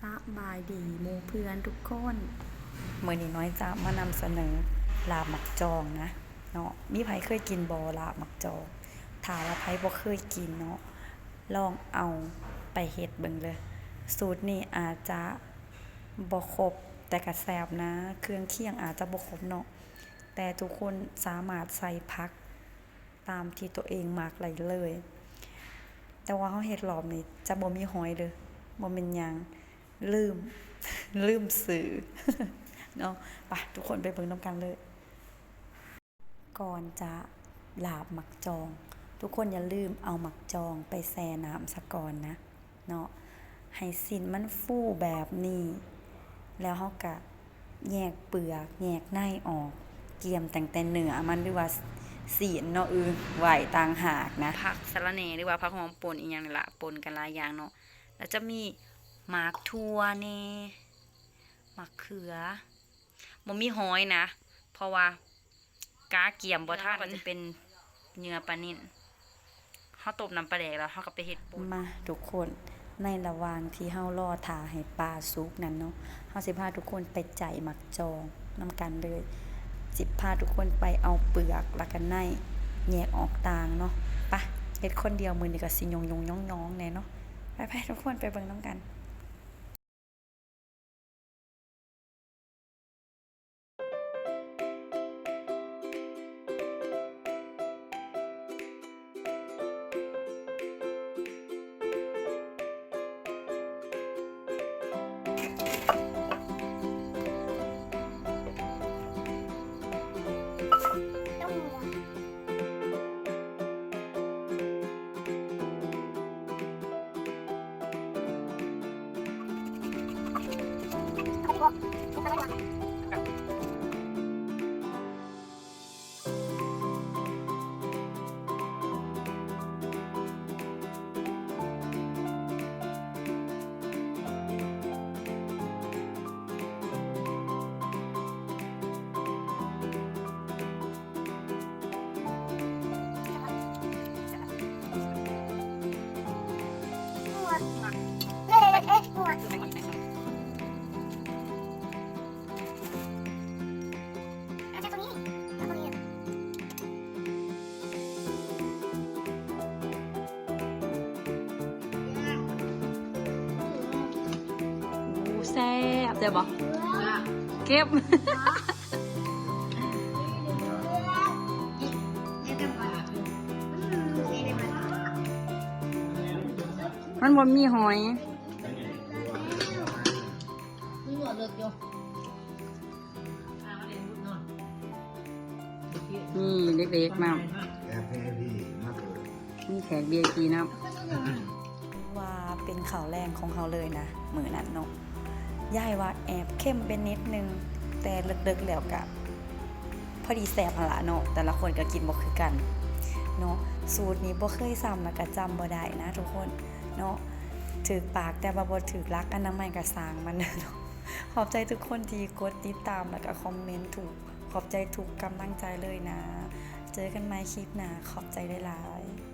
ສະບາຍດີໝູ່ເພື່ອນທຸກຄົນ, ມື້ນີ້ນ້ອຍຈະມານຳສະເໜີລາບໝາກຈອງນະເນາະ. ມີໃຜເຄີຍກິນບໍ່ລາບໝາກຈອງ? ຖ້າວ່າໃຜບໍ່ເຄີຍກິນເນາະ, ລອງເອົາໄປເຮັດເບິ່ງເດີ້. ສູດນີ້ອາດຈະບໍ່ຄົບ ແຕ່ກະແຊບນະ, ເຄື່ອງຄຽງອາດຈະບໍ່ຄົບເນາະ, ແຕ່ທຸກຄົນສາມາດໃສ່ຜັກ ຕາມທີ່ຕົວເອງມັກໄດ້ເລີຍ. ແຕ່ວ່າເຮົາເຮັດລອບນີ້ຈະບໍ່ມີຫອຍເດີ້, ບໍ່ແມ່ນຫຍັງ, ລືມ ລືມຊື້ເນາະ. ໄປ ທຸກຄົນໄປເບິ່ງນຳກັນເລີຍ. ກ່ອນຈະລາບໝາກຈອງ, ທຸກຄົນຢ່າລືມເອົາໝາກຈອງໄປແຊ່ນ້ຳສາກ່ອນນະ. ເນາະ, ໃຫ້ຊີ້ນມັນຟູແບບນີ້ ແລ້ວເຮົາກະແຍກເປືອກແຍກໃນອອກ, ກຽມຕັ້ງແຕ່ເນື້ອມັນ ຫຼືວ່າຊີ້ນເນາະ, ອື ໄວ້ຕ່າງຫາກນະ. ຜັກສະລະແໜ່ ຫຼືວ່າຜັກຫອມປົ່ນອີ່ຫຍັງນີ້ລະ, ປົນກັນຫຼາຍຢ່າງເນາະ. ແລ້ວຈະມີໝາກຖົ່ວແດ່, ໝາກເຂືອ, ບໍ່ມີຫອຍນະ ເພາະວ່າ ກະກຽມບໍ່ທັນ. ແລ້ວເຮົາກໍຈະເປັນເຫຍື່ອປານິນ, ເຮົາຕົ້ມນ້ຳປາແດກແລ້ວເຮົາກໍໄປເຮັດປົ່ນ. ມາທຸກຄົນ, ໃນລະຫວ່າງທີ່ເຮົາລໍຖ້າໃຫ້ປາສຸກນັ້ນເນາະ, ເຮົາຊິພາທຸກຄົນໄປໄຈໝາກຈອງນຳກັນເລີຍ. ຊິພາທຸກຄົນໄປເອົາເປືອກ ແລ້ວກໍໃນແຍກອອກຕ່າງເນາະ. ໄປ ເຮັດຄົນດຽວມື້ນີ້ກໍຊິຍົງໆຍ້ອງໆແດ່ເນາະ. ໄປໆ ທຸກຄົນໄປເບິ່ງນຳກັນ. ໂອ້ ແຊບ ແຊບບໍ່? ເກັບ ມັນບໍ່ມີຫອຍ. ນີ້ເດັກໆນຳ ແອບແພພີມາເກີດ ມີແຂກ ວີໄອພີ ນຳ ວ່າເປັນເຂົ້າແລງຂອງເຮົາເລີຍນະ ມື້ນັ້ນເນາະ. ຢາຍວ່າແອບເຄັມໄປນິດໜຶ່ງ, ແຕ່ເລິກໆແລ້ວກະພໍດີແຊບຫັ້ນລະເນາະ, ແຕ່ລະຄົນກະກິນບໍ່ຄືກັນເນາະ. ສູດນີ້ບໍ່ເຄີຍຊ້ຳ ລະກະຈຳບໍ່ໄດ້ນະທຸກຄົນເນາະ, ຖືກປາກແຕ່ວ່າບໍ່ຖືກຫຼັກອະນາໄມກະຊ່າງມັນເນາະ. ຂອບໃຈທຸກຄົນທີ່ກົດຕິດຕາມ ແລ້ວກະຄອມເມັນທຸກ ຂອບໃຈທຸກກຳລັງໃຈເລີຍນະ. ເຈີກັນໃໝ່ຄລິບໜ້າ. ຂອບໃຈຫຼາຍໆ.